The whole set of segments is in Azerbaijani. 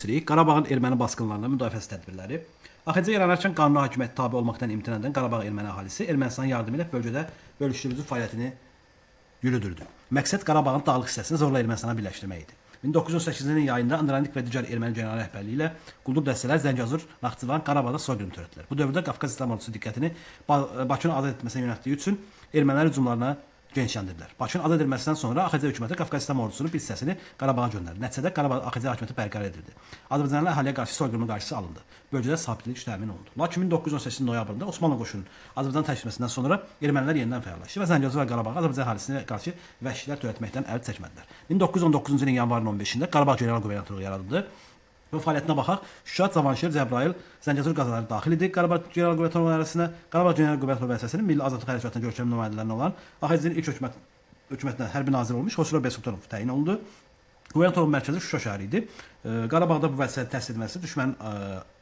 Keçirik. Qarabağın erməni basqınlarına müdafiəsi tədbirləri. AXC yaranarkən qanuni hakimiyyətə tabe olmaqdan imtina edən Qarabağ erməni əhalisi Ermənistanın yardımı ilə bölgədə bölüşdürücü fəaliyyətini yürüdürdü. Məqsəd Qarabağın dağlıq hissəsini zorla Ermənistana birləşdirmək idi. 1918-ci ilin yayında Andranik və digər erməni general rəhbərliyi ilə quldur dəstələr Zəngəzur, Naxçıvan, Qarabağda soyqırım törətdilər. Bu dövrdə Qafqaz İslam Ordusu diqqətini Bakının azad etməsinə yönəltdiyi üçün ermənilər hücumlarına genişləndirdilər. Bakının azad edilməsindən sonra AXC hökuməti Qafqaz İslam Ordusunun bir hissəsini Qarabağa göndərdi. Nəticədə Qarabağ AXC hakimiyyəti bərqərar edildi. Azərbaycanlı əhaliyə qarşı soyqırımın qarşısı alındı. Bölgədə sabitlik təmin olundu. Lakin 1918-ci noyabrında Osmanlı qoşununun Azərbaycan tərk etməsindən sonra ermənilər yenidən fəallaşdı və Zəngəzur və Qarabağa Azərbaycan əhalisinə qarşı vəhşilər törətməkdən əl çəkmədilər. 1919-cu ilin yanvarın 15-də Qarabağ General Qubernatorluğu yaradıldı. Və fəaliyyətinə baxaq. Şuşa, Cavanşir, Cəbrayıl, Zəngəzur qazaları daxil idi. Qarabağ General Qubernatorluğu idarəsinə, Qarabağ General Qubernatorluğu vəzifəsinin Milli Azadlıq Hərəkatının görkəmli nümayəndələrindən olan AXC-nin ilk hökumətinə hərbi nazir olmuş Xosrov bəy Sultanov təyin olundu. Qubernatorluğun mərkəzi Şuşa şəhəri idi. Qarabağda bu vəzifənin təsis edilməsi düşmənin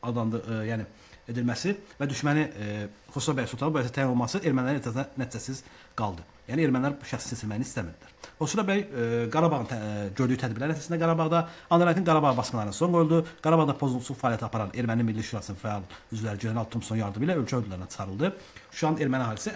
adlandı, yəni edilməsi və düşməni Xosrov bəy Sultanov bu vəzifəyə təyin olunması ermənilərin etirazına nəticəsiz qaldı. Yəni ermənilər bu şəxsin seçilməyini istəmirdilər. Xosrov bəy Qarabağın gördüyü tədbirlər nəticəsində Qarabağda Andranikin Qarabağ basqınlarına son qoyuldu. Qarabağda pozğunçuluq fəaliyyəti aparan Erməni Milli Şurasının fəal üzvləri General Tomson yardımı ilə ölkə ordularına çıxarıldı. Şuşanın erməni əhalisi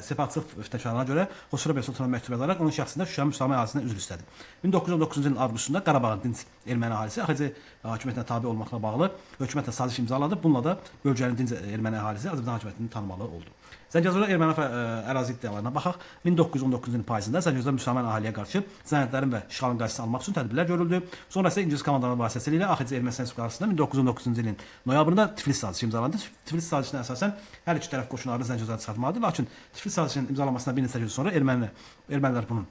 separatçılıq fitnəkarlarına görə Xosrov bəy Sultanova məktub yazaraq onun şəxsində Şuşanın müsəlman əhalisindən üzr istədi. 1919-cu ilin avqustunda Qarabağın dinc erməni əhalisi AXC hakimiyyətinə tabe olmaqla bağlı hökumətlə saziş imzaladı. Bununla da bölgənin dinc erməni əhalisi Azərbaycan hakimiyyətini tanımalı oldu. Zəngəzurda erməni ərazi iddialarına baxaq. 1919-cu ilin payızında Zəngəzurda müsəlman əhaliyə qarşı cinayətlərin və işğalın qarşısını almaq üçün tədbirlər görüldü. Sonra isə İngilis komandanlığı vasitəsilə AXC Ermənistan Respublikası arasında 1919-cu ilin noyabrında Tiflis sazişi imzalandı. Tiflis sazişinə əsasən hər iki tərəf qoşunlarını Zəngəzurdan çıxartmalıdır. Lakin Tiflis sazişinin imzalanmasından bir neçə gün sonra ermənilər bunun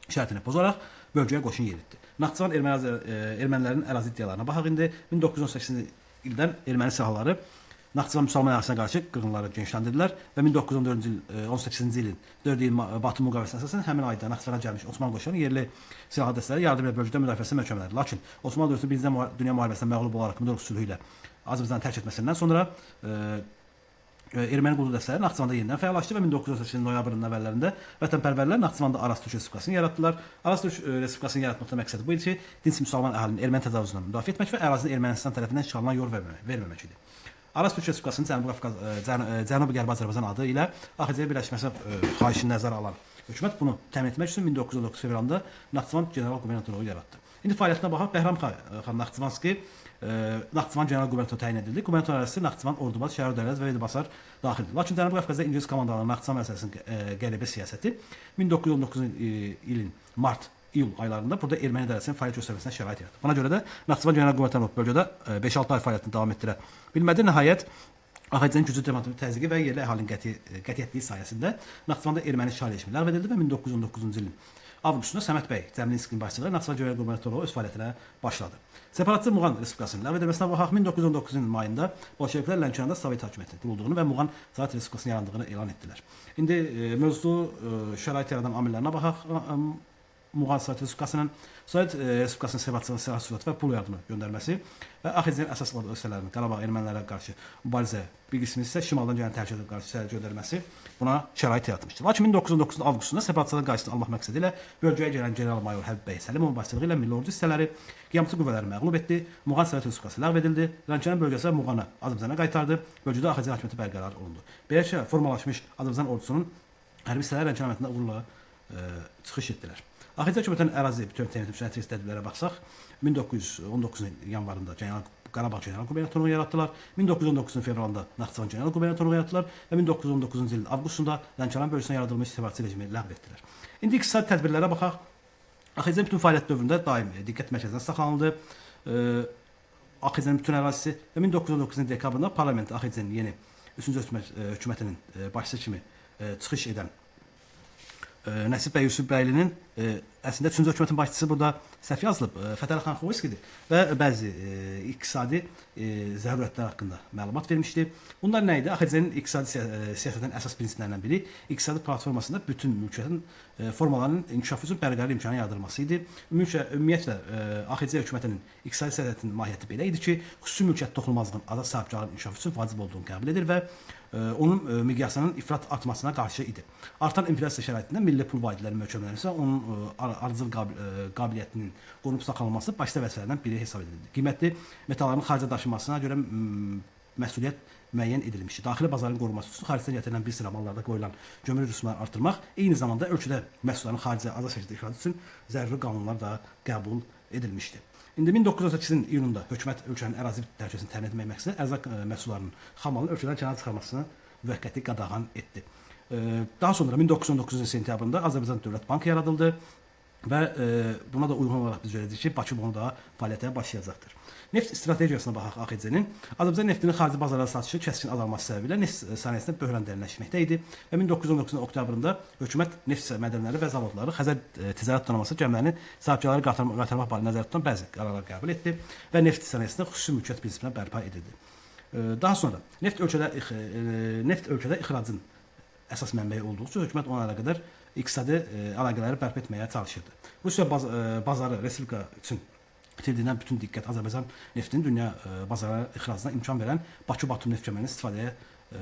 şərtini pozaraq bölgəyə qoşun yeritdi. Naxçıvan ermənilərin ərazi iddialarına baxaq indi. 1918-ci ildən erməni silahları Naxçıvan müsəlman əhalisinə qarşı qırğınları genişləndirdilər və 1914-cü il 18-ci ilin 4 il Batı müqaviləsinə əsasən həmin ayda Naxçıvana gəlmiş Osmanlı qoşunlarının yerli silahlı dəstələri yardım ilə bölgədə müdafiəsi möhkəmləndi. Lakin Osmanlı dövləti Birinci Dünya müharibəsində məğlub olaraq Mudurnu sülhü ilə Azərbaycanı tərk etməsindən sonra erməni quldur dəstələri Naxçıvanda yenidən fəallaşdı və 1918-ci ilin noyabrının əvvəllərində vətənpərvərlər Naxçıvanda Araz Türk Respublikasını yaratdılar. Araz Türk Respublikasını yaratmaqda məqsəd bu idi ki, dinc müsəlman əhalinin erməni təcavüzündən müdafiə etmək və ərazinin Ermənistan tərəfindən işğalına yol verməmək idi. Araz Türk Respublikasının Cənubi Qafqaz, Cənubi Qərbi Azərbaycan adı ilə AXC birləşməsi xahişini nəzərə alan hökumət bunu təmin etmək üçün 1919 fevralında Naxçıvan General Qubernatorluğu yaratdı. İndi fəaliyyətinə baxaq. Bəhram xan Naxçıvanski Naxçıvan General Qubernatoru təyin edildi. Qubernator ərazisi Naxçıvan, Ordubad, Şəhər Dərəz və Vedibasar daxildir. Lakin Cənubi Qafqazda İngilis komandanlığı Naxçıvan məsələsinin qəribə siyasəti 1919-cu ilin mart-iyul aylarında burada erməni idarəsinin fəaliyyət göstərməsinə şərait yaratdı. Buna görə də Naxçıvan General Qubernatorluğu bölgədə 5-6 ay fəaliyyətini davam etdirə bilmədi. Nəhayət AXC-nin güclü diplomatik təzyiqi və yerli əhalinin qətiyyətliyi sayəsində Naxçıvanda erməni işğal rejimi ləğv edildi və 1919-cu ilin avqustunda Səməd bəy Cəmlinskinin başçılığı Naxçıvan General Qubernatorluğu öz fəaliyyətinə başladı. Separatçı Muğan Respublikasının ləğv edilməsinə baxaq. 1919-cu ilin mayında bolşeviklər Lənkəranda Sovet hakimiyyətinin qurulduğunu və Muğan Sovet Respublikasının yarandığını elan etdilər. İndi mövzu şərait yaradan amillərinə baxaq. Muğan Sovet Respublikasının Sovet Respublikasının separatçılığına silah sursatı və pul yardımı göndərməsi və AXC-nin əsas ordu hissələrinin Qarabağ ermənilərə qarşı mübarizə bir qismi isə şimaldan gələn təhlükəyə qarşı hissələr göndərməsi buna şərait yaratmışdı. Lakin 1919-cu avqustunda separatçılığın qarşısını almaq məqsədi ilə bölgəyə gələn general-mayor Həbib bəy Səlimov başçılığı ilə milli ordu hissələri qiyamçı qüvvələri məğlub etdi. Muğan Sovet Respublikası ləğv edildi. Lənkəran bölgəsi Muğanı Azərbaycana qaytardı. Bölgədə AXC hakimiyyəti bərqərar olundu. Beləcə formalaşmış Azərbaycan ordusunun hərbi hissələri Lənkəran əməliyyatında uğurla çıxış etdilər. AXC hökumətinin ərazi bütün təmin tədbirlərə baxsaq, 1919-cu yanvarında Qarabağ General Qubernatorluğu yaratdılar. 1919-cu fevralında Naxçıvan General Qubernatorluğu yaratdılar və 1919-cu ilin avqustunda Lənkəran bölgəsində yaradılmış separatçı rejimi ləğv etdilər. İndi iqtisadi tədbirlərə baxaq. AXC-nin bütün fəaliyyət dövründə daim diqqət mərkəzində saxlanıldı. AXC-nin bütün ərazisi və 1919-cu dekabrında parlamentdə AXC-nin yeni 3-cü hökumətinin başçısı kimi çıxış edən Nəsib bəy Yusuf bəylinin əslində 3-cü hökumətin başçısı burada səhv yazılıb, Fətəli xan Xoyskidir və bəzi iqtisadi zərurətlər haqqında məlumat vermişdi. Bunlar nə idi? AXC-nin iqtisadi siyasətinin əsas prinsiplərindən biri iqtisadi platformasında bütün mülkiyyətin formalarının inkişafı üçün bərqərar imkanı yaradılması idi. Ümumiyyətlə AXC hökumətinin iqtisadi siyasətinin mahiyyəti belə idi ki, xüsusi mülkiyyət toxunulmazlığının azad sahibkarlığın inkişafı üçün vacib olduğunu qəbul edir və onun miqyasının ifrat artmasına qarşı idi. Artan inflyasiya şəraitində milli pul vahidlərinin möhkəmlənməsi onun onun ardıcıl qabiliyyətinin qorunub saxlanılması başlıca vəzifələrdən biri hesab edildi. Qiymətli metalların xaricə daşınmasına görə məsuliyyət müəyyən edilmişdi. Daxili bazarın qorunması üçün xaricdən gətirilən bir sıra mallarda qoyulan gömrük rüsumlarını artırmaq, eyni zamanda ölkədə məhsulların xaricə azad şəkildə ixracı üçün zəruri qanunlar da qəbul edilmişdi. İndi 1918-ci iyununda hökumət ölkənin ərazi təhlükəsini təmin etmək məqsədilə ərzaq məhsullarının xammalını ölkədən kənara çıxarmasını müvəqqəti qadağan etdi. Daha sonra 1919-cu sentyabrında Azərbaycan Dövlət Bankı yaradıldı və buna da uyğun olaraq biz görəcəyik ki, Bakı Bonu da fəaliyyətə başlayacaqdır. Neft strategiyasına baxaq AXC-nin. Azərbaycan neftinin xarici bazarlara satışı kəskin azalması səbəbilə neft sənayesində böhran dərinləşməkdə idi və 1919-cu oktyabrında hökumət neft mədənləri və zavodları Xəzər ticarət donanması gəmilərinin sahibkarları qaytarmaq barədə nəzərdə tutan bəzi qərarlar qəbul etdi və neft sənayesində xüsusi mülkiyyət prinsipinə bərpa edildi. Daha sonra neft ölkədə ixracın əsas mənbəyi olduğu üçün hökumət ona əlaqədar iqtisadi əlaqələri bərpa etməyə çalışırdı. Rusiya bazarı respublika üçün itirdiyindən bütün diqqət Azərbaycan neftinin dünya bazarına ixracına imkan verən Bakı-Batum neft kəmərinin istifadəyə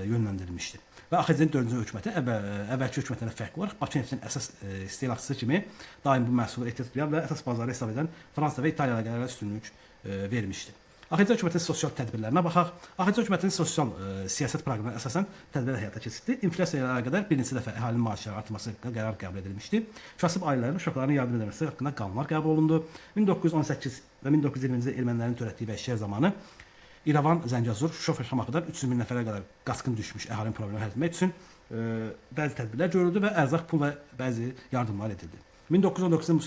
yönləndirilmişdi. Və AXC-nin 4-cü hökuməti əvvəlki hökumətlərə fərqli olaraq Bakı neftinin əsas istehlakçısı kimi daim bu məhsulu ehtiyac duyan və əsas bazarı hesab edən Fransa və İtaliya əlaqələrə üstünlük vermişdi. AXC hökumətinin sosial tədbirlərinə baxaq. AXC hökumətinin sosial siyasət proqramına əsasən tədbirlər həyata keçirdi. İnflyasiya ilə əlaqədar bir neçə dəfə əhalinin maaşlarının artması qərar qəbul edilmişdi. Kasıb ailələrin uşaqlarına yardım edilməsi haqqında qanunlar qəbul olundu. 1918 və 1920-ci ermənilərin törətdiyi vəhşilik zamanı İrəvan, Zəngəzur, Şuşa və Şamaxıdan 300 min nəfərə qədər qaçqın düşmüş əhalinin problemini həll etmək üçün bəzi tədbirlər görüldü və ərzaq, pul və bəzi yardımlar edildi. 1919-cu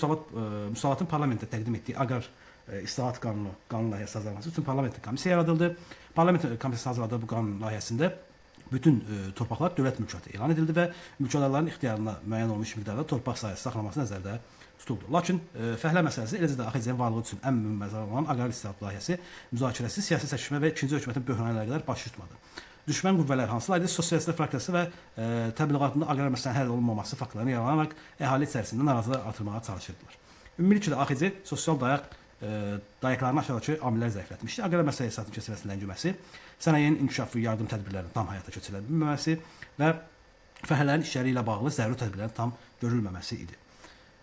Müsavatın parlamentdə təqdim etdiyi aqrar İslahat qanunu, qanun layihəsi hazırlanması üçün parlament komissiya yaradıldı. Parlament komissiyası hazırladığı bu qanun layihəsində bütün torpaqlar dövlət mülkiyyəti elan edildi və mülkiyyətdarların ixtiyarına müəyyən olmuş miqdarda torpaq sahəsi saxlanması nəzərdə tutuldu. Lakin fəhlə məsələsi, eləcə də AXC-nin varlığı üçün ən mühüm məsələ olan aqrar islahat layihəsi müzakirəsi siyasi çəkişmə və ikinci hökumətin böhranı ilə əlaqədar baş tutmadı. Düşmən qüvvələr hansılar idi? Sosialistlər fraksiyası və təbliğatında aqrar məsələnin həll olunmaması faktlarını yaranaraq əhali içərisində narazılığı artırmağa çalışırdılar. Ümumiliklə AXC sosial dayaqlarını aşağıdakı amillər zəiflətmişdi. Aqrar məsələ islahatının keçirilməsinin ləngiməsi, sənayenin inkişafı yardım tədbirlərinin tam həyata keçirilə bilməməsi və fəhlələrin işləri ilə bağlı zəruri tədbirlərin tam görülməməsi idi.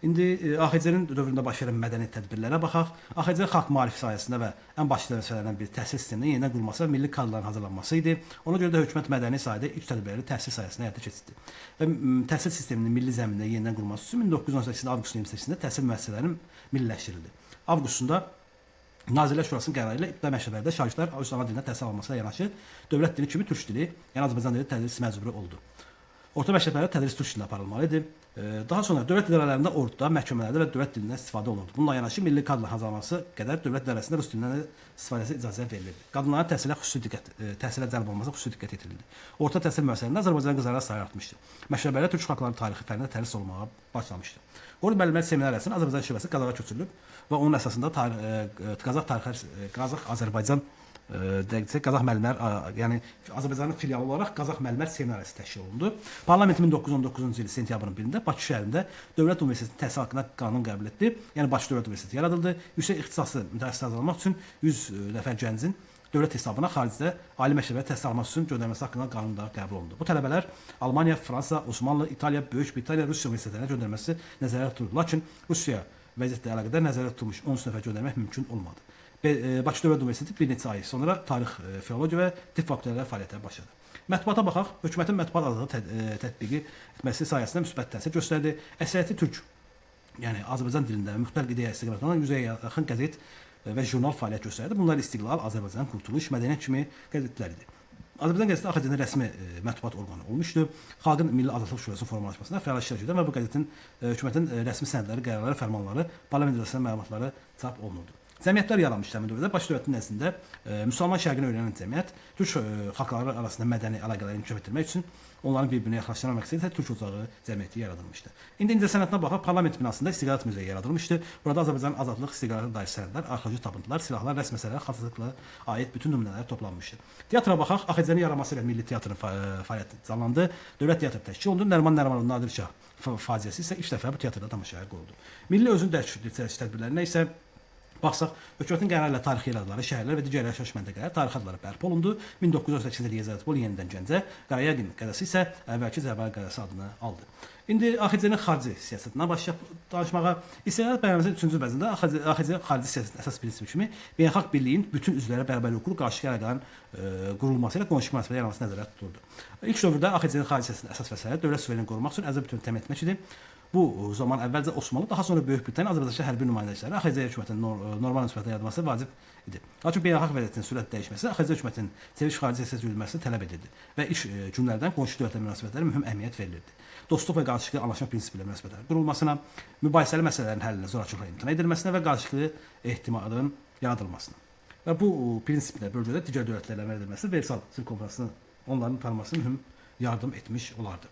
İndi AXC-nin dövründə baş verən mədəni tədbirlərə baxaq. AXC xalq maarif sahəsində və ən başlı vəzifələrdən biri təhsil sisteminin yenidən qurulması və milli kadrların hazırlanması idi. Ona görə də hökumət mədəni sahədə ilk tədbirləri təhsil sahəsində həyata keçirdi. Və təhsil sisteminin milli zəmində yenidən qurulması üçün 1918-ci avqustun 28-də təhsil müəssisələrinin milliləşdirildi. Avqustunda Nazirlər Şurasının qərarı ilə ibtidai məktəblərdə şagirdlər öz ana dilində təhsil alması ilə yanaşı dövlət dili kimi türk dili, yəni Azərbaycan dili tədris məcburi oldu. Orta məktəblərdə tədris türk dilində aparılmalı idi. Daha sonra dövlət idarələrində orduda, məhkəmələrdə və dövlət dilindən istifadə olunurdu. Bununla yanaşı milli kadrlar hazırlanması qədər dövlət idarəsində rus dilindən istifadəsi icazə verilirdi. Qadınların təhsilə xüsusi diqqət, təhsilə cəlb olunmasına xüsusi diqqət yetirildi. Orta təhsil müəssisələrində Azərbaycan qızlarına sayı artmışdı. Məktəblərdə türk xalqlarının tarixi fənnində tədris olunmağa başlamışdı. Ordu Müəllimlər Seminariyasının Azərbaycan şöbəsi Qazaxa köçürülüb və onun əsasında Qazax Azərbaycan Qazax müəllimlər, yəni Azərbaycanın filialı olaraq Qazax Müəllimlər Seminariyası təşkil olundu. Parlament 1919-cu il sentyabrın 1-də Bakı şəhərində Dövlət Universitetinin təhsil haqqında qanun qəbul etdi. Yəni Bakı Dövlət Universiteti yaradıldı. Yüksək ixtisaslı mütəxəssis hazırlamaq üçün 100 nəfər gəncin dövlət hesabına xaricdə ali məktəbə təhsil alması üçün göndərilməsi haqqında qanun da qəbul olundu. Bu tələbələr Almaniya, Fransa, Osmanlı, İtaliya, Böyük Britaniya, Rusiya universitetlərinə göndərilməsi nəzərdə tutuldu. Lakin Rusiya vəziyyətlə əlaqədar nəzərdə tutulmuş 13 nəfər göndərmək mümkün olmadı. Bakı Dövlət Universiteti bir neçə ay sonra tarix, filologiya və tibb fakültələri fəaliyyətə başladı. Mətbuata baxaq. Hökumətin mətbuat azadlığı tətbiqi etməsi sayəsində müsbət təsir göstərdi. Əksəriyyəti türk, yəni Azərbaycan dilində müxtəlif ideya istiqamətində olan 100-ə yaxın qəzet və jurnal fəaliyyət göstərdi. Bunlar İstiqlal, Azərbaycan, Qurtuluş, Mədəniyyət kimi qəzetlər idi. Azərbaycan qəzeti AXC-nin rəsmi mətbuat orqanı olmuşdu. Xalqın Milli Azadlıq Şurasının formalaşmasında fəal iştirak edən və bu qəzetin hökumətin rəsmi sənədləri, qərarları, fərmanları, parlament iclasının məlumatları çap olunurdu. Cəmiyyətlər yaranmışdı həmin dövrdə. Bakı dövlətinin nəzdində müsəlman şərqini öyrənən cəmiyyət türk xalqları arasında mədəni əlaqələri inkişaf etdirmək üçün onların bir-birinə yaxınlaşdırmaq məqsədi ilə Türk Ocağı cəmiyyəti yaradılmışdı. İndi incəsənətinə baxaq. Parlament binasında İstiqlal Muzeyi yaradılmışdı. Burada Azərbaycanın azadlıq, istiqlalına dair sənədlər, arxeoloji tapıntılar, silahlar, rəsm əsərləri, xalçaçılıqla aid bütün nümunələr toplanmışdı. Teatra baxaq. AXC-nin yaranması ilə Milli Teatrın fəaliyyəti canlandı. Dövlət teatrı təşkil olundu. Nəriman Nərimanov Nadir Şah faciəsi isə ilk dəfə bu teatrda tamaşaya qoyuldu. Milli özünü dərk tədbirlərinə isə baxsaq, hökumətin qərarı ilə tarixi yer adları, şəhərlər və digər yaşayış məntəqələri tarixi adları bərpa olundu. 1918-ci ildə Yezərətbol yenidən Gəncə, Qarayaqin qəzası isə əvvəlki Cəbrayıl qəzası adını aldı. İndi AXC-nin xarici siyasətindən başlayaq danışmağa. İstiqlal bəyannamənin 3-cü bəndində AXC xarici siyasətinin əsas prinsipi kimi beynəlxalq birliyin bütün üzvlərə bərabər hüquqlu qarşılıqlı əlaqələrin qurulması ilə qonşu münasibətlər yaranması nəzərdə tutulurdu. İlk dövrdə AXC-nin xarici siyasətinin əsas vəsaiті dövlət suverenliyini qorumaq üçün ərzə bütövlüyünü təmin etmək idi. Bu zaman əvvəlcə Osmanlı, daha sonra Böyük Britaniya, Azərbaycan hərbi nümayəndələri AXC hökumətinin normal münasibətlər yaratması vacib idi. Lakin beynəlxalq vəziyyətin sürətlə dəyişməsi AXC hökumətinin çevik xarici siyasət yürütməsini tələb edirdi və ilk günlərdən qonşu dövlətlər münasibətlərə mühüm əhəmiyyət verilirdi. Dostluq və qarşılıqlı anlaşma prinsipi ilə münasibətlərin qurulmasına, mübahisəli məsələlərin həllinə zorakılıqla imtina edilməsinə və qarşılıqlı ehtimalın yaradılmasına. Və bu prinsiplə bölgədə digər dövlətlərlə əməl edilməsi Versal sülh konfransının onların tanınması mühüm yardım etmiş olardı.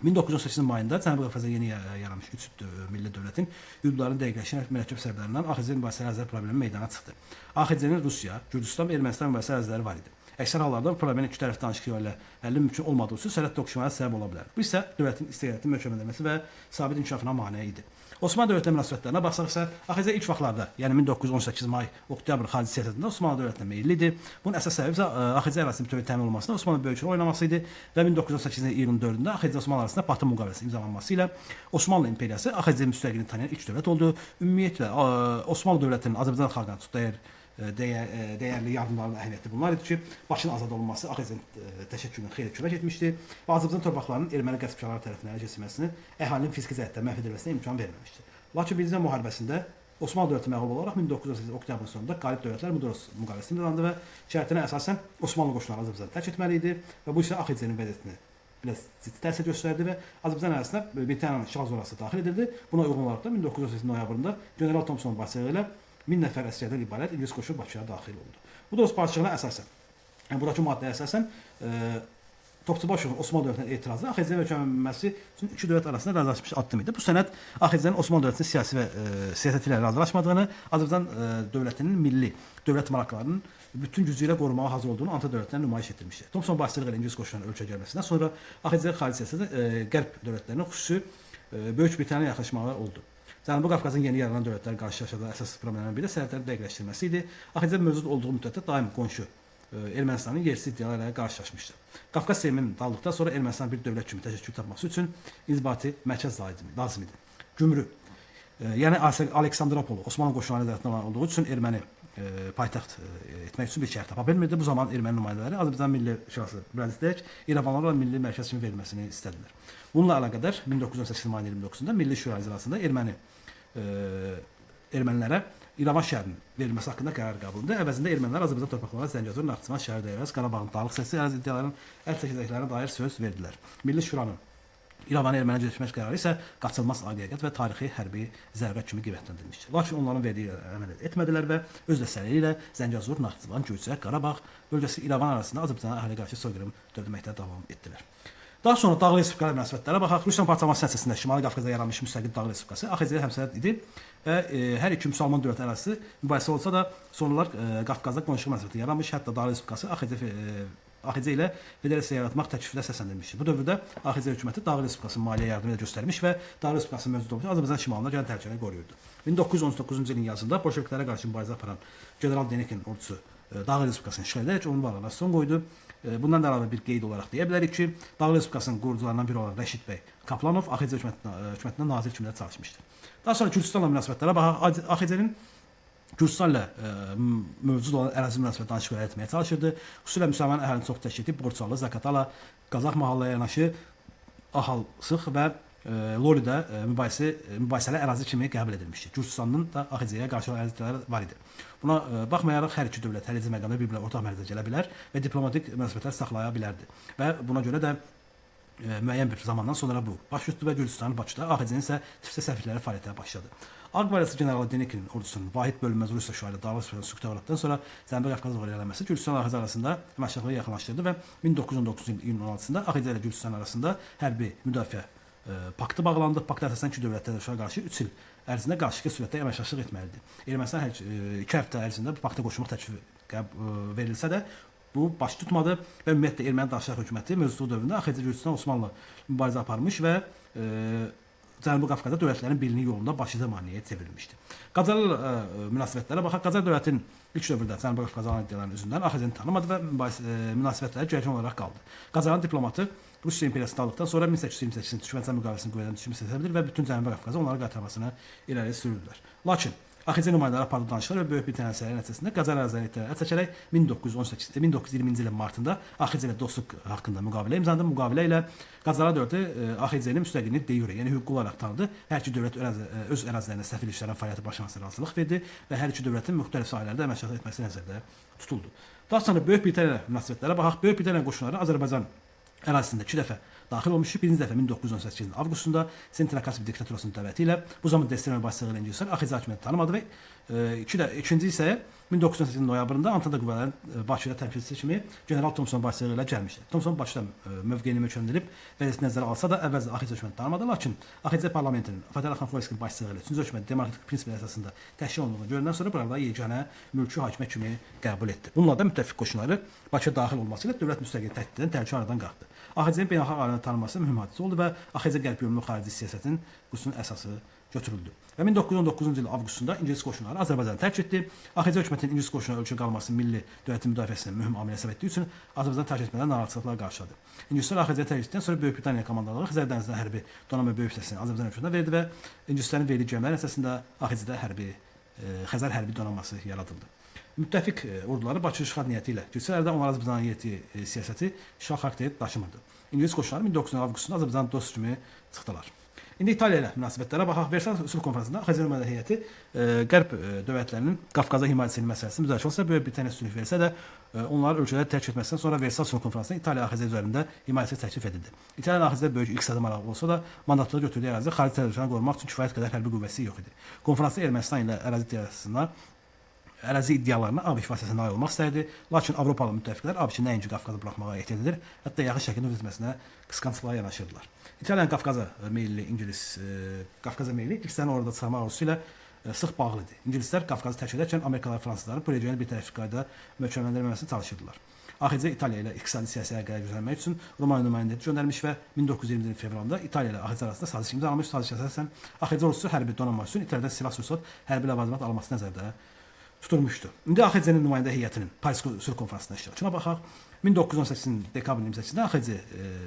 1918-ci mayında Cənubi Qafqazda yeni yaranmış üç milli dövlətin hüdudlarının dəqiqləşən mürəkkəb səbəblərindən AXC-nin mübahisəli ərazilər problemi meydana çıxdı. AXC-nin Rusiya, Gürcüstan və Ermənistan mübahisəli əraziləri var idi. Əksər hallarda bu problemin iki tərəf danışıq yolu ilə həlli mümkün olmadığı üçün sərhəd toqquşmalara səbəb ola bilər. Bu isə dövlətin istiqlaliyyətinin möhkəmləndirilməsi və sabit inkişafına mane idi. Osmanlı dövlətinə münasibətlərinə baxsaq isə AXC ilk vaxtlarda, yəni 1918 may oktyabr xarici siyasətində Osmanlı dövlətinə meyilli idi. Bunun əsas səbəbi isə AXC ərazisinin bütövlük təmin olunmasında Osmanlı böyük rol oynaması idi və 1918-ci iyulun 4-də AXC Osmanlı arasında Batı müqaviləsi imzalanması ilə Osmanlı imperiyası AXC müstəqilliyini tanıyan ilk dövlət oldu. Ümumiyyətlə Osmanlı dövlətinin Azərbaycan xalqına çox dəyərli yardımlarının əhəmiyyəti bunlar idi ki, Bakının azad olunması AXC-nin təşəkkülünə xeyli kömək etmişdi və Azərbaycan torpaqlarının erməni qəsbkarları tərəfindən ələ keçirilməsini, əhalinin fiziki cəhətdən məhv edilməsinə imkan verməmişdi. Lakin Birinci Dünya müharibəsində Osmanlı dövləti məğlub olaraq 1918 oktyabrın sonunda qalib dövlətlər Mudros müqaviləsini imzalandı və şərtinə əsasən Osmanlı qoşunları Azərbaycanı tərk etməli idi və bu isə AXC-nin vəziyyətini biraz ciddi təsir göstərdi və Azərbaycan ərazisinə Britaniyanın işğal zonası daxil edildi. Buna uyğun olaraq da 1918 noyabrında General Thompson başçılığı ilə 1000 nəfər əsgərdən ibarət İngilis qoşunu Bakıya daxil oldu. Mudros barışığına əsasən, yəni buradakı maddəyə əsasən Topçubaşovun Osmanlı dövlətinə etirazı AXC-nin möhkəmlənməsi üçün iki dövlət arasında razılaşmış addım idi. Bu sənəd AXC-nin Osmanlı dövlətinin siyasi və siyasəti ilə razılaşmadığını, Azərbaycan dövlətinin milli dövlət maraqlarının bütün gücü ilə qorumağa hazır olduğunu Anta dövlətinə nümayiş etdirmişdi. Thompson başçılığı ilə İngilis qoşunlarının ölkəyə gəlməsindən sonra AXC xarici siyasəti Qərb dövlətlərinin, xüsusi Böyük Britaniyaya yaxınlaşmağı oldu. Cənubi Qafqazın yeni yaranan dövlətlər qarşılaşdığı əsas problemlərdən biri də sərhədlərin dəqiqləşdirilməsi idi. AXC mövcud olduğu müddətdə daim qonşu Ermənistanın yersiz iddiaları ilə qarşılaşmışdı. Qafqaz Seyminin dağıldıqdan sonra Ermənistan bir dövlət kimi təşəkkül tapması üçün inzibati mərkəz lazım idi. Gümrü, yəni Aleksandropolu Osmanlı qoşunları nəzarətində olduğu üçün erməni paytaxt etmək üçün bir şəhər tapa bilmirdi. Bu zaman erməni nümayəndələri Azərbaycan Milli Şurası müraciət edərək İrəvanlara milli mərkəz kimi verilməsini istədilər. Bununla əlaqədar 1918 mayın 29-da Milli Şura iclasında ermənilərə İrəvan şəhərinin verilməsi haqqında qərar qəbul edildi. Əvəzində ermənilər Azərbaycan torpaqlarına Zəngəzur, Naxçıvan şəhəri dəyərəz, Qarabağın dağlıq hissəsi ərazi iddialarının əl çəkəcəklərinə dair söz verdilər. Milli Şuranın İrəvanı erməni keçmək qərarı isə qaçılmaz həqiqət və tarixi hərbi zərbə kimi qiymətləndirilmişdir. Lakin onların verdiyi əməl etmədilər və öz dəstələri ilə Zəngəzur, Naxçıvan, Göyçə, Qarabağ bölgəsi İrəvan arasında Azərbaycan əhali qarşı soyqırım törətməkdə davam etdilər. Daha sonra Dağlı Respublikalar münasibətlərə baxaq. Rusiyanın parçalanması nəticəsində Şimali Qafqazda yaranmış müstəqil Dağlı Respublikası AXC-yə həmsərhəd idi və hər iki müsəlman dövlət ərazisi mübahisə olsa da sonralar Qafqazda qonşu münasibəti yaranmış, hətta Dağlı Respublikası AXC ilə federasiya yaratmaq təklifi də səsləndirilmişdi. Bu dövrdə AXC hökuməti Dağlı Respublikasının maliyyə yardımı ilə göstərmiş və Dağlı Respublikasının mövcud olmuş Azərbaycan şimalında gələn təhlükəni qoruyurdu. 1919-cu ilin yazında bolşeviklərə qarşı mübarizə aparan General Denikin ordusu Dağlı Respublikasını işğal edərək onun varlığına son qoydu. Bundan da əlavə bir qeyd olaraq deyə bilərik ki, Dağlı Respublikasının qurucularından biri olan Rəşid bəy Kaplanov AXC hökumətində nazir kimi də çalışmışdı. Daha sonra Gürcüstanla münasibətlərə baxaq. AXC-nin Gürcüstanla mövcud olan ərazi münasibət danışıqları etməyə çalışırdı. Xüsusilə müsəlman əhalinin çox təşkil etdiyi Borçalı, Zakatala, Qazax mahalləyə yanaşı Ahalsıx və Loridə mübahisəli ərazi kimi qəbul edilmişdi. Gürcüstanın da AXC-yə qarşı əraziləri var idi. Buna baxmayaraq hər iki dövlət həlledici məqamda bir-birinə ortaq mərcə gələ bilər və diplomatik münasibətlər saxlaya bilərdi. Və buna görə də müəyyən bir zamandan sonra bu baş tutdu və Gürcüstanın Bakıda, AXC-nin isə Tiflisdə səfirləri fəaliyyətə başladı. Ağ Gvardiyası generalı Denikinin ordusunun vahid bölünməz Rusiya şüarı Dağlı Respublikasının süquta uğratdıqdan sonra Cənubi Qafqaz doğru irəliləməsi Gürcüstan AXC arasında əməkdaşlığı yaxınlaşdırdı və 1919-cu ilin iyunun 16-sında AXC ilə Gürcüstan arasında hərbi müdafiə paktı bağlandı. Pakta əsasən iki dövlət tərəfə qarşı 3 il ərzində qarşılıqlı sürətdə əməkdaşlıq etməlidir. Ermənistan hər 2 həftə ərzində bu pakta qoşulmaq təklifi verilsə də bu baş tutmadı və ümumiyyətlə erməni daşıq hökuməti mövcudluq dövründə AXC Gürcüstan Osmanlı mübarizə aparmış və Cənubi Qafqazda dövlətlərin birliyi yolunda başlıca maneəyə çevrilmişdi. Qacarlar münasibətlərə baxaq. Qacar dövlətinin ilk dövrdə Cənubi Qafqaz iddialarının üzündən AXC-ni tanımadı və münasibətləri gərgin olaraq qaldı. Qacarın diplomatı Rusiya imperiyasını aldıqdan sonra 1828-ci Türkmənistan müqaviləsinin qüvvədən düşmüşü səbəbidir və bütün Cənubi Qafqazı onlara qaytarmasını irəli sürürdülər. Lakin AXC nümayəndələri apardığı danışıqlar və Böyük Britaniya səyləri nəticəsində Qacar ərazilərinin iddialarına əl çəkərək 1920-ci ilin martında AXC ilə dostluq haqqında müqavilə imzaladı. Müqavilə ilə Qacarlar dövləti AXC-nin müstəqilliyini de jure, yəni hüquqi olaraq tanıdı. Hər iki dövlət öz ərazilərində səfir işlərin fəaliyyəti başlamasına razılıq verdi və hər iki dövlətin müxtəlif sahələrdə əməkdaşlıq etməsi nəzərdə tutuldu. Daha sonra Böyük Britaniya münasibətlərə baxaq. Böyük Britaniya qoşunları Azərbaycan ərazisində 2 dəfə daxil olmuşdu. Birinci dəfə 1918-ci ilin avqustunda Sentra-Kaspi diktaturasının dəvəti ilə bu zaman Desterlə başçılığı ilə ingilislər AXC hakimiyyəti tanımadı və ikinci isə 1918-ci ilin noyabrında Antanta qüvvələrinin Bakıda təmsilçisi kimi General Thomson başçılığı ilə gəlmişdi. Thomson Bakıda mövqeyini möhkəmləndirib vəziyyəti nəzərə alsa da əvvəlcə AXC hökuməti tanımadı, lakin AXC parlamentinin Fətəli xan Xoyskinin başçılığı ilə 3-cü hökumət demokratik prinsiplər əsasında təşkil olunduğunu görəndən sonra burada yeganə mülki hakimiyyət kimi qəbul etdi. Bununla da müttəfiq qoşunları Bakıya daxil olması ilə dövlət müstəqilliyi təhdid edən təhlükə aradan qalxdı. AXC-nin beynəlxalq aləmdə tanınması mühüm hadisə oldu və AXC qərb yönümlü xarici siyasətin qutusunun əsası götürüldü. Və 1919-cu il avqustunda İngilis qoşunları Azərbaycanı tərk etdi. AXC hökumətinin İngilis qoşunları ölkə qalması milli dövlətin müdafiəsinin mühüm amil hesab etdiyi üçün Azərbaycanı tərk etmədən narahatçılıqlar qarşıladı. İngilislər AXC-ni tərk etdikdən sonra Böyük Britaniya komandanlığı Xəzər dənizində hərbi donanma böyük hissəsini Azərbaycan ölkəsinə verdi və ingilislərin verdiyi gəmilər əsasında AXC-də hərbi Xəzər hərbi donanması yaradıldı. Müttəfiq orduları Bakı işğal niyyəti ilə girсələr də onlar Azərbaycanın yetdiyi siyasəti işğal xarakteri daşımırdı. İngilis qoşunları 1900 avqustunda Azərbaycanın dost kimi çıxdılar. İndi İtaliya ilə münasibətlərə baxaq. Versal sülh konfransında AXC nümayəndə heyəti Qərb dövlətlərinin Qafqaza himayəsinin məsələsini müzakirə olsa, Böyük Britaniya üstünlük versə də onları ölkələri tərk etməsindən sonra Versal sülh konfransında İtaliya AXC üzərində himayəsi təklif edildi. İtaliyanın AXC-də böyük iqtisadi marağı olsa da mandatlığı götürdüyü ərazi xarici təhlükəni qorumaq üçün kifayət qədər hərbi qüvvəsi yox idi. Konfransda Ermənistan ilə ərazi iddialarına ABŞ vasitəsilə nail olmaq istərdi. Lakin Avropalı müttəfiqlər ABŞ-ı nəinki Qafqazı buraxmağa ehtiyat edir, hətta yaxın şəkildə nüfuz etməsinə qısqanclıqla yanaşırdılar. İtaliyanın Qafqaza meyilli Qafqaza meyilli ingilislərin orada çıxarmaq arzusu ilə sıx bağlı idi. İngilislər Qafqazı tərk edərkən Amerikalılar, fransızların bu regionu bir tərəfli qayda möhkəmləndirməməsini çalışırdılar. AXC İtaliya ilə iqtisadi siyasi əlaqələr göstərmək üçün Romaniya nümayəndəsi göndərmiş və 1920-ci ilin fevralında İtaliya ilə AXC arasında saziş imzalanmış. Saziş əsasən AXC ordusu hərbi donanma üçün İtaliyadan silah-sursat, hərbi ləvazimat alması nəzərdə tutulmuşdu. İndi AXC-nin nümayəndə heyətinin Paris sülh konfransında iştirakına baxaq. 1918-ci dekabrın 28-də AXC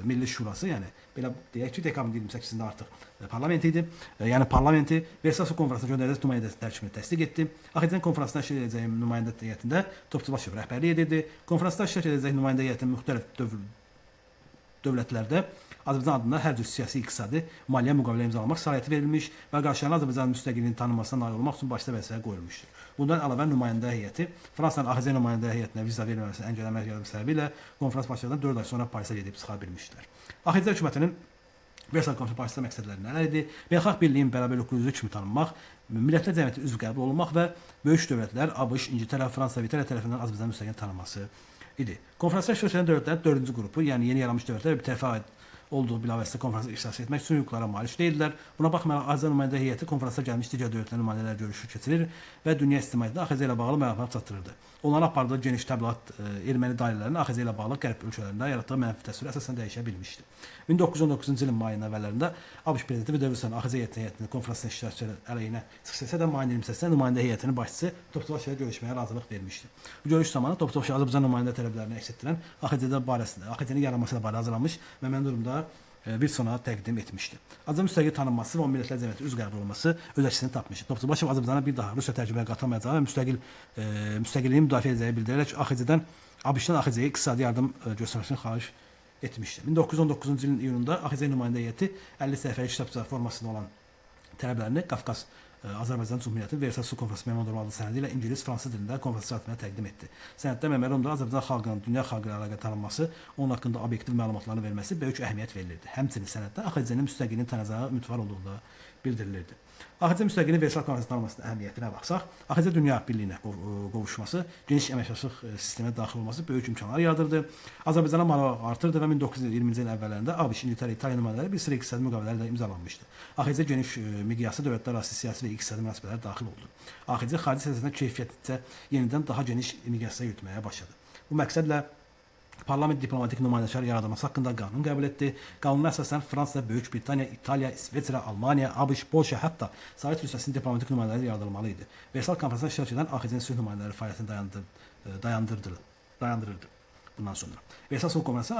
Milli Şurası, yəni belə deyək ki, dekabrın 28-də artıq parlament idi. Yəni parlamenti Versal sülh konfransına göndəriləcək nümayəndə tərkibini təsdiq etdi. AXC-nin konfransında iştirak edəcək nümayəndə heyətində Topçubaşov rəhbərlik edirdi. Konfransda iştirak edəcək nümayəndə heyətinin müxtəlif dövlətlərdə Azərbaycan adına hər cür siyasi, iqtisadi, maliyyə müqavilə imzalamaq səlahiyyəti verilmiş və qarşılarına Azərbaycanın müstəqilliyini tanınmasına nail olmaq üçün başda vəzifələr qoyulmuşdur. Bundan əlavə nümayəndə heyəti Fransanın AXC nümayəndə heyətinə viza verilməməsini əngəlləmək səbəbi ilə konfrans başladıqdan 4 ay sonra Parisə gedib çıxa bilmişdilər. AXC hökumətinin Versal konfransı başlıca məqsədləri nələr idi? Beynəlxalq birliyin bərabərlik üzvü kimi tanınmaq, Millətlər Cəmiyyəti üzv qəbul olunmaq və böyük dövlətlər ABŞ, İngiltərə, Fransa və İtaliya tərəfindən Azərbaycanın müstəqilliyini tanınması idi. Konfransda iştirak edən dövlətlərin 4-cü qrupu, yəni yeni yaranmış dövlətlər bir tərəfə aid olduğu bilavasitə konfransa iştirak etmək üçün hüquqlara malik deyildilər. Buna baxmayaraq AXC nümayəndə heyəti konfransa gəlmiş digər dövlətlərin nümayəndələri görüşü keçirir və dünya ictimaiyyətinə AXC ilə bağlı məlumat çatdırırdı. Onların apardığı geniş təbliğat erməni dairələrinin AXC ilə bağlı qərb ölkələrində yaratdığı mənfi təsviri əsasən dəyişə bilmişdi. 1919-cu ilin mayın əvvəllərində ABŞ prezidenti Woodrow Wilson AXC heyətinin konfransına iştirakçıları əleyhinə çıxış etsə də mayın 28-də nümayəndə heyətinin başçısı Topçubaşova görüşməyə razılıq vermişdi. Bu görüş zamanı Topçubaşov Azərbaycan nümayəndə tələblərini əks etdirən AXC-də barəsində, AXC-nin yaranması ilə bağlı hazırlanmış memorandumda Wilsona təqdim etmişdi. Azərbaycan müstəqil tanınması və o Millətlər Cəmiyyəti üzv qəbul olunması öz əksini tapmışdı. Topçubaşov Azərbaycana bir daha Rusiya tərkibinə qatılmayacağı və müstəqilliyini müdafiə edəcəyi bildirərək AXC-dən ABŞ-dan AXC-yə iqtisadi yardım göstərməsini xahiş etmişdi. 1919-cu ilin iyununda AXC nümayəndə heyəti 50 səhifəlik kitabça formasında olan tələblərini Qafqaz Azərbaycan Cümhuriyyəti Versal sülh konfransı memorandumu adlı sənədi ilə ingilis, fransız dilində konfrans heyətinə təqdim etdi. Sənəddə memorandumda Azərbaycan xalqının dünya xalqı ilə əlaqə tanınması, onun haqqında obyektiv məlumatların verilməsi böyük əhəmiyyət verilirdi. Həmçinin sənəddə AXC-nin müstəqilliyini tanınacağı ümidvar olduğu da bildirilirdi. AXC müstəqilliyi Versal konfransının tanınmasının əhəmiyyətinə baxsaq, AXC dünya birliyinə qovuşması, geniş əməkdaşlıq sisteminə daxil olması böyük imkanlar yaradırdı. Azərbaycana maraq artırdı və 1920-ci ilin əvvəllərində ABŞ, İngiltərə, İtaliya nümayəndələri bir sıra iqtisadi müqavilələr də imzalanmışdı. AXC geniş miqyaslı dövlətlər arası siyasi və iqtisadi münasibətlər daxil oldu. AXC xarici siyasətinə keyfiyyətcə yenidən daha geniş miqyasda yürütməyə başladı. Bu məqsədlə Parlament diplomatik nümayəndəliklər yaradılması haqqında qanun qəbul etdi. Qanuna əsasən Fransa, Böyük Britaniya, İtaliya, İsveçrə, Almaniya, ABŞ, Polşa, hətta Sovet Rusiyasının diplomatik nümayəndələri yaradılmalı idi. Versal konfransına iştirak edən AXC-nin sülh nümayəndələri fəaliyyətini dayandırırdı. Bundan sonra. Versal sülh konfransı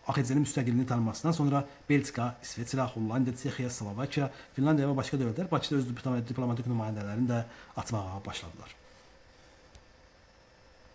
AXC-nin müstəqilliyini tanınmasından sonra Belçika, İsveçrə, Hollandiya, Çexiya, Slovakiya, Finlandiya və başqa dövlətlər Bakıda öz diplomatik nümayəndələrini də açmağa başladılar.